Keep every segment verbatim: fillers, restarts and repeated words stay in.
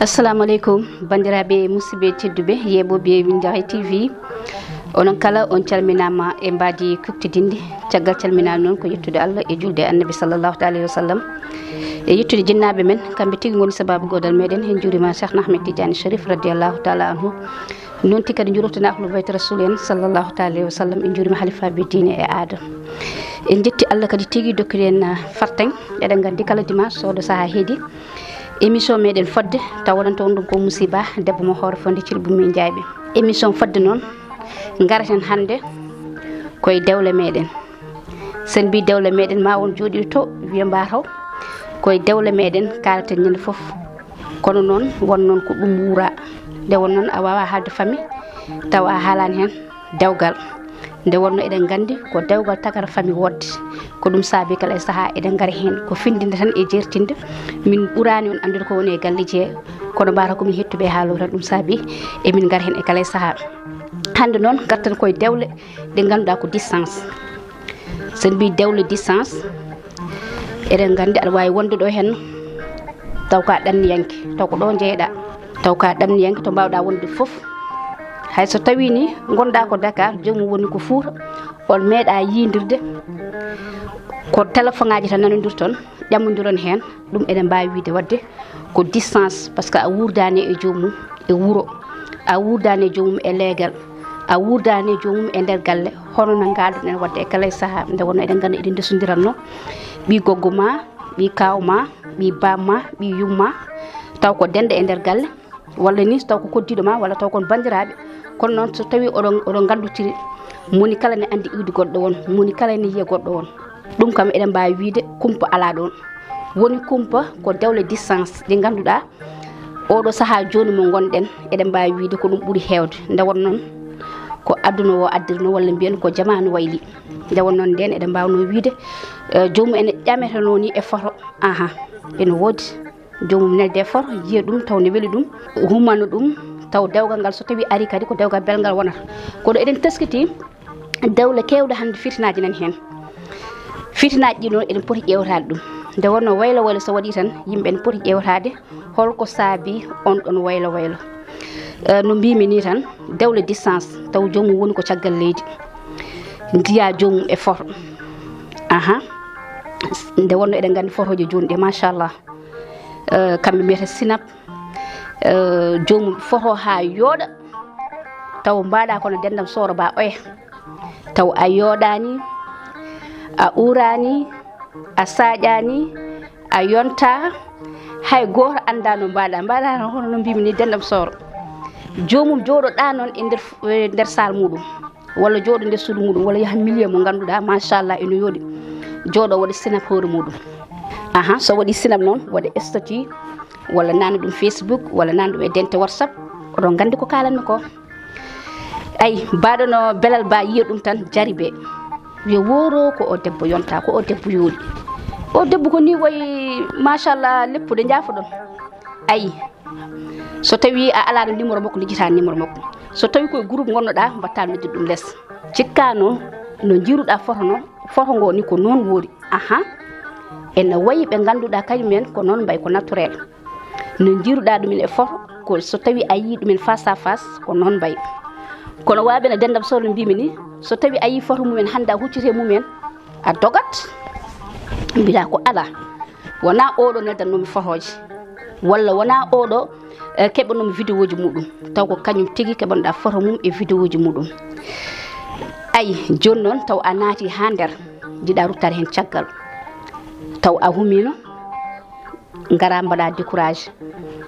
Assalamu aleykum, banndiraaɓe musidɓe tedduɓe, yeeɓooɓe Winndere T V. Onon kala on calminaama e mbaadi kuktidinndi. Caggal calminaali noon ko yettude Allah e julde e Annabi sallallahu taala alayhi wa sallam. E yettude jinnaaɓe men, kamɓe tigi ngoni sabaabu goodal meɗen. En njuuriima Cheikh Ahmed Tidiane Chérif radiyallahu taala anhu. Noon tigi kadi njuurotoo Ahlu Bayti Rasul en sallallahu taala alayhi wa sallam. En njuuriima halifaaɓe diine e aada. En njetti Allah kadi tigi dokkuɗo en, ah, fartaŋ. Eɗen nganndi kala dimanche so oɗo sahaa heedi, émission meɗen fodde, taw wonanta on ɗum ko musiba, debbo mo hoore fonde Cilbu min Jaaɓe. Émission fodde noon, ngaraten hannde koye dewle meɗen. Sen mbi dewle meɗen, ma won jooɗiiɗo to wiya mba taw koye dewle meɗen kaalaten ñande fof. Kono noon, won noon ko ɗum wuura. Nde won noon, a waawa haalde famille, tawa a haalaani heen dewgal. Nde wonno eɗen nganndi ko dewgal tagata famille woɗde. Ko ɗum saabi kala e sahaa eɗen ngara heen. Ko findinde tan e jeertinde. Min ɓuraani on anndude ko woni e galleeji he, kono mba taw ko min hettuɓe e haalooɓe tan, ɗum saabi emin ngara heen e kala e sahaa. Hannde noon, ngarten koye dewle ɗe ngannduɗaa ko distance. Sen mbi dewle distance, eɗen nganndi aɗa waawi wonde ɗo heen, taw ko a ɗanniyanke, taw ko ɗo njeyɗaa, taw ko a ɗanniyanke to mbaawɗaa wonde fof. Hay so tawii ni ngonɗaa ko Dakar, joomum woni ko Fuuta, on meeɗaa yiindirde, ko telefoŋaaji tan nanondirton, ƴammondiron heen, ɗum eɗen mbaawi wiyde waɗde ko distance, parce que a wuurdaani e joomum e wuro, a wuurdaani e joomum e leegal, a wuurdaani e joomum e nder galle, hono no ngaalduɗen waɗde e kala e sahaa. Nde wonno eɗen nganndi eɗen ndesondiranno, ɓii goggo ma, ɓii kaaw ma, ɓii baam ma, ɓii yum ma, taw ko dende e nder galle, walla ni taw ko koddiiɗo ma, walla taw kon banndiraaɓe. Kono noon, so tawii oɗon, oɗon nganndotiri, moni kala ne anndi iwdi goɗɗo on, moni kala ne yiya goɗɗo on. Ɗum kam eɗen mbaawi wiyde kumpa alaa ɗoon. Woni kumpa ko dewle distance ɗe ngannduɗaa oɗo sahaa jooni mo ngonɗen, eɗen mbaawi wiyde ko ɗum ɓuri heewde. Nde won noon, ko aduna o addirno, walla mbiyen ko jamaanu wayli. Nde won noon ndeen eɗen mbaawnoo wiyde, eh, joomum ene ƴametenoo ni e foto. Aha, ene woodi. Joomum nelde e foto, yiya ɗum, taw ne weli ɗum, humano ɗum, taw dewgal ngal so tawii arii kadi ko dewgal belngal wonata. Kono eɗen teskiti dewle keewɗe hannde fitinaaji nani heen. Fitinaaji ɗi noon eɗen poti ƴeewtaade ɗum. Nde wonno waylo waylo so waɗii tan, yimɓe ene poti ƴeewtaade holko saabi on ɗon waylo waylo. Eh, no mbiimi ni tan, dewle distance, taw joomum woni ko caggal leydi. Njiya joomum e foto. Aha. Nde wonno eɗen nganndi fotooji jooni ɗi, machallah. Eh, kamɓe mbiyata sinap. Eh, joomum foto haa yooɗa. Taw mbaɗa kono Denndam Sooro Ba oya. Taw a yooɗaani, a uuraani, a saaƴaani, a yontaa, hay gooto anndaa no mbaɗa. Mbaɗa tan hono no mbiimi ni, Denndam Sooro. Joomum jooɗoɗa noon e nder, e nder saal muɗum, walla jooɗo nder suudu muɗum, walla yaha milieu mo ngannduɗaa, machallah, ene yooɗi. Jooɗo waɗa sinap hoore muɗum. Aha, so waɗi sinap noon, waɗa statut, walla nana ɗum Facebook, walla nana ɗum e dente WhatsApp, oɗon nganndi ko kaalanmi ko. Ay, mbaɗono belal ba yiya ɗum tan, jaribe. Wiya, "Woro ko o debbo yonta, ko o debbo yooɗi." O debbo ko ni wayi, machallah, leppude njaafoɗon. Ay, so tawi a alaano numéro makko, lijjita numéro makko. So tawi koye groupe ngonnoɗa, mbatta noddude ɗum les. Cikkano no jiruɗa foto no, foto ngo ni ko noon woori. Aha. Ene wayi ɓe ngannduɗa kañum en ko noon mbayi ko naturel. No jiruɗa ɗumen e foto, ko so tawi a yii ɗumen face à face, ko noon mbayi. Kono waɓe no Denndam Sooro mbimi ni, so tawi a yii foto mumen hannde a hucciti e mumen, a dogat. Mbiɗa ko ala. Wona oɗo neldannoomi fotooji. Walla wona oɗo, eh, keɓanoomi vidéoji muɗum. Taw ko kañum tigi keɓanɗa foto mum e vidéoji muɗum. Ay, jooni noon taw a naati haa nder, jiɗa ruttade heen caggal. Taw a humino, ngara mbaɗa découragé.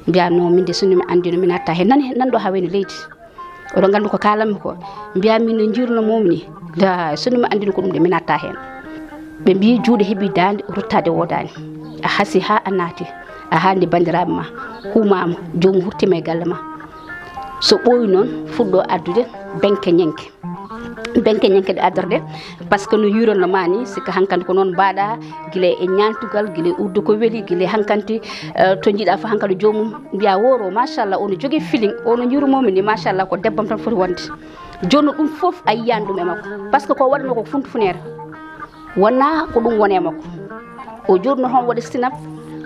Mbiya, "Non, min de, so mi anndino, mi natta heen." Nan, nan ɗo haa wayno leydi. Oɗon nganndi ko kaalanmi ko. Mbiya, "Min no njirno mum ni. Da, so mi anndino ko ɗum de, mi natta heen." Ɓe mbiyi, "Juuɗe heɓi daande, ruttade woodaani." A hasi haa a naati. A haalni banndiraaɓe ma. Humama, joomum hurtima e galle ma. So ɓooyi noon, fuɗɗo addude benke ñenke. Benke ñenke ɗe addorɗe, par ce que no yironno ma ni, sikka hankanti ko noon mbaɗa, gila e ñaantugal, gila e urdu ko weli, gila e hankanti, eh, to jiɗa fof hankanti joomum mbiya, "Woro, machallah, ono jogii feeling, ono jirumomi ni, machallah, ko debbam tan foti wonde." Jooni ɗum fof a yiyani ɗum e makko, par ce que ko waɗano ko funtu funeere. Wonaa ko ɗum woni e makko. O jurno hon waɗi sinap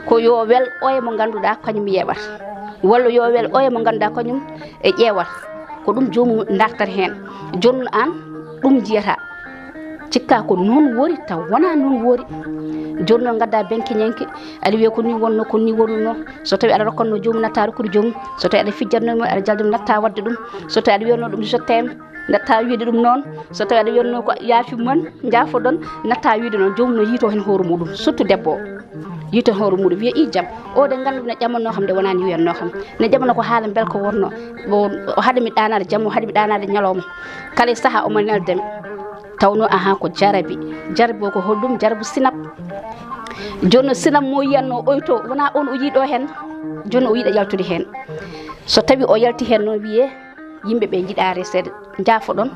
ko yo wel oya mo ngannduɗaa kañum yeɓat, walla yo wel oya mo ngannduɗaa kañum e ƴeewat. Ko ɗum joomum dartata heen. Jooni an ɗum njiyata. Cikka ko noon wori, taw wonaa noon wori. Jooni noon ngadda benke ñenke, aɗa wiya ko ni wonno, ko ni wonno. So tawi aɗa rokkanno joomum natta rokkude joomum, so tawi aɗa fijjatno mo, aɗa jalda mo natta wadde ɗum. So tawi aɗa wiyatno ɗum je t'aime, natta wiide ɗum noon. So tawi aɗa wiyatno ko yaafi man, njaafoɗon, natta wiide noon. Joomum no yiito heen hoore muɗum, surtout debbo o. Yiito heen hoore muɗum, wiya i jam. O de nganndu ne ƴamanno kam de wonani wiyatno kam. Ne ƴamanno ko haala mbel ko wonno. O, o haɗa mi ɗaanaade jamma, o haɗa mi ɗaanaade ñalawma. Kala e saha omo neldami. Tawno aha ko jarabi. Jarabi o ko holɗum? Jarabu sinap. Jooni no sinap mo yiyanno oyto, wona on o yiɗo heen. Jooni o yiɗa yaltude heen. So tawi o yalti heen noon wiye yimɓe ɓe njiɗa reseede, njaafoɗon,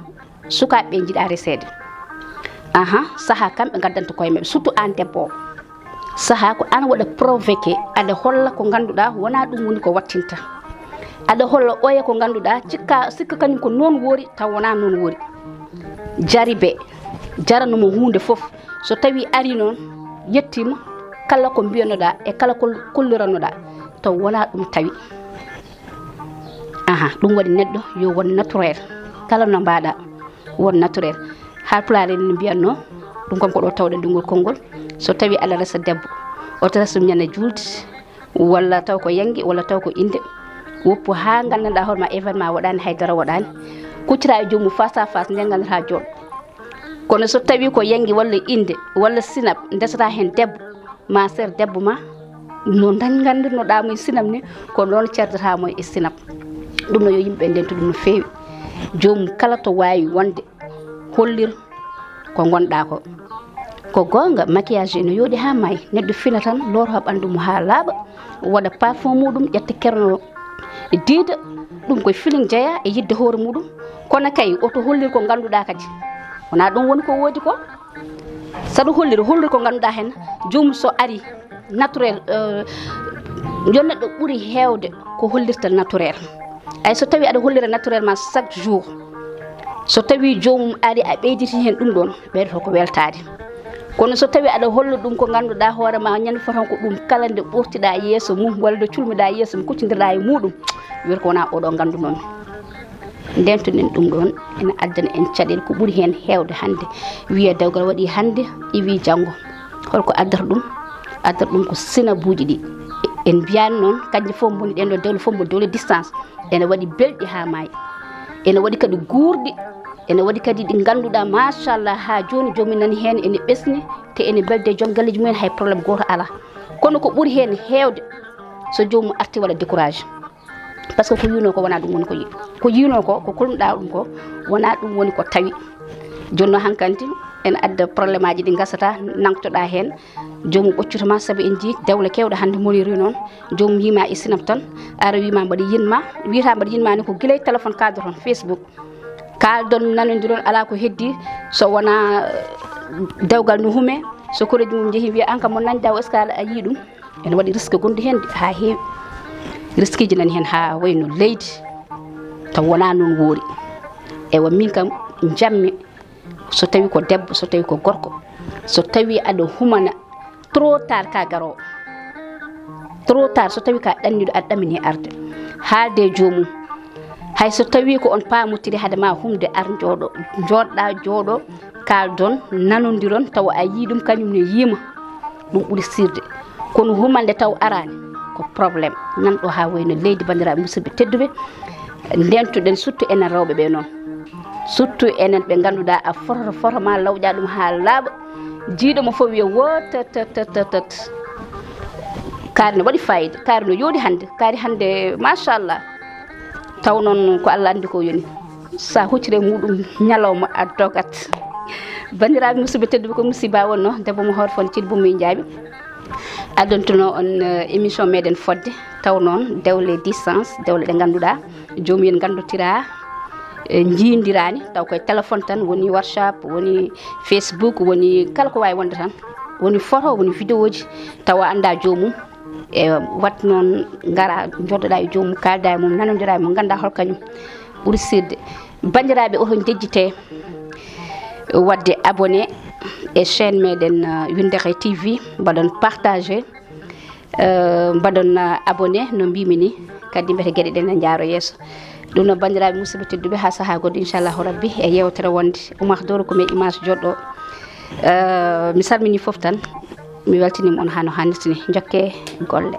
sukaaɓe ɓe njiɗa reseede. Aha, saha kamɓe ngaddanta koye maɓɓe, surtout an debbo o. Saha ko an waɗa provoqué, aɗa holla ko ngannduɗaa wona ɗum woni ko wattinta. Aɗa holla oya ko ngannduɗaa cikka, sikka kañum ko noon wori, taw wona noon wori. Jaribe, jaranuma huunde fof. So tawi ari noon, yettima, kala ko mbiyannoɗaa e kala ko kollirannoɗaa, taw wona ɗum tawi. Aha, ɗum waɗi neɗɗo yo won naturel. Kala no mbaɗa, won naturel. Haalpulaar en no mbiyatno, ɗum kam ko ɗo tawɗen ɗum ngol konngol. So tawi aɗa resa debbo, oto resa ɗum ñande juulde, walla taw ko yangi, walla taw ko inde. Woppu haa nganndanɗaa hoore ma événement waɗaani, haydara waɗaani. Kuccita e joomum face à face, nde nganndanɗaa jooɗo. Kono so tawi ko yangi walla inde, walla sinap, ndesata heen debbo, ma ser debbo ma, no dañ-, nganndirnoɗaa mo e sinap ni, ko noon cerdata mo e sinap. Ɗum no yo yimɓe ndento ɗum no feewi. Joomum kala to waawi wonde, hollir ko ngonɗaa ko. Ko goonga, maquillage ene yooɗi haa maayi. Neɗɗo fina tan, loota ɓanndu mum haa laaɓa, waɗa parfum muɗum, ƴetta kerno, diida. Ɗum koye feeling jeyaa e yidde hoore muɗum. Kono kay, oto hollir ko ngannduɗaa kadi. Wonaa ɗum woni ko woodi ko. Saɗa hollira, hollir ko ngannduɗaa heen, joomum so ari, naturel, eh, yo neɗɗo ɓuri heewde ko hollirta naturel. Ay, so tawi aɗa hollira naturel ma chaque jour, so tawi joomum ari a ɓeyditi heen ɗum ɗoon, ɓeydoto ko weltaade. Kono so tawi aɗa holla ɗum ko ngannduɗaa hoore ma, ñande fotan ko ɗum kala nde ɓortiɗaa yeeso mum walla nde culmiɗaa yeeso mum, kuccodirɗaa e muɗum, wiyata ko wonaa oɗo nganndu noon. Ndeentuɗen ɗum ɗoon, ene addana en caɗeele ko ɓuri heen heewde hannde. Wiya dewgal waɗi hannde, iwi janngo. Holko addata ɗum? Addata ɗum ko sinabuuji ɗi. En mbiyaani noon, kañƴe fof mboni ɗeen ɗo dewle fof mbo dewle distance. Ene waɗi belɗi haa maayi. Ene waɗi kadi guurɗi. Ene waɗi kadi ɗi ngannduɗaa, machallah, haa jooni joomum nani heen ene ɓesni, te ene mbeldi e joom galleeji mumen, hay problème gooto alaa. Kono ko ɓuri heen heewde, so joomum arti waɗa découragé. Par ce que ko yiinoo ko wonaa ɗum woni ko yi-, ko yiinoo ko, ko kolnuɗaa ɗum ko, wonaa ɗum woni ko tawi. Jooni noon hankadi ene adda problème aji ɗi ngasata, nangtoɗaa heen, joomum ɓoccuto ma, sabu en njii dewle keewɗe hannde moniri noon, joomum yiima e sinap tan, ara wiima mbaɗi yinma, wiyata mbaɗi yinma ni ko gila e téléphone kaddoton, Facebook. Kaaldon, nanondiron, alaa ko heddi, so wonaa, eh, dewgal no hume, so koreeji mum njehi mbiya, an kam mo nanda o, est-ce que a yii ɗum? Ene waɗi risque gonɗi heen haa heewi. Risqueji nani heen haa wayno leydi, taw wonaa noon woori. Ewa, min kam njammi, so tawi ko debbo, so tawi ko gorko, so tawi aɗa humana, trop tard ka garoowo. Trop tard, so tawi ka ɗanniɗo, aɗa ɗamini arde. Haalde e joomum. Hay so tawi ko on paamotiri hade ma humde, ar jooɗo, jooɗɗa, jooɗo, kaaldon, nanondiron, tawa a yii ɗum, kañum ne yiima. Ɗum ɓuri sirde. Kono humande taw araani, ko problème. Nan ɗo haa wayno leydi, banndiraaɓe musidɓe tedduɓe, ndentuɗen surtout enen rewɓe ɓe noon. Surtout enen ɓe ngannduɗaa a fototo foto ma, lawƴa ɗum haa laaɓa. Jiiɗo mo fof wiya wo tat, tat, tat, tat, tat. Kaari ne waɗi fayida, kaari no yooɗi hannde, kaari hannde, machallah. Taw noon ko Allah anndi ko yoni. Sa huccire muɗum ñalawma a dogat. Banndiraaɓe musidɓe tedduɓe, ko musiba wonno, debbo mo hoore fon Thil Bummi Njaabi. Addantuno on, eh, émission meɗen fodde, taw noon dewle distance, dewle ɗe ngannduɗaa, joomum en nganndotira, eh, njiindirani, taw koye téléphone tan, woni WhatsApp, woni Facebook, woni kala ko waawi wonde tan, woni photo, woni vidéo ji, tawa annda joomum. E wat noon, ngara, njoddoɗa e joomum, kaalda e mum, nanondira e mum, ngannda hol kañum ɓuri sirde. Banndiraaɓe, oto njejjite waɗde abonné e chaîne meɗen, uh, Windere T V, mbaɗon partagé, uh, mbaɗon, uh, abonné, no mbimi ni, kadi mbete geɗe ɗen ne jaaro yeeso. Ɗum no, banndiraaɓe musidɓe tedduɓe, haa sahaa goɗɗo, inchallahu rabbi, e yewtere wonde Oumar Doro ko me image joɗɗo. Uh, mi salmini fof tan, mi weltiniima on haa no hannirta ni. Jokke golle.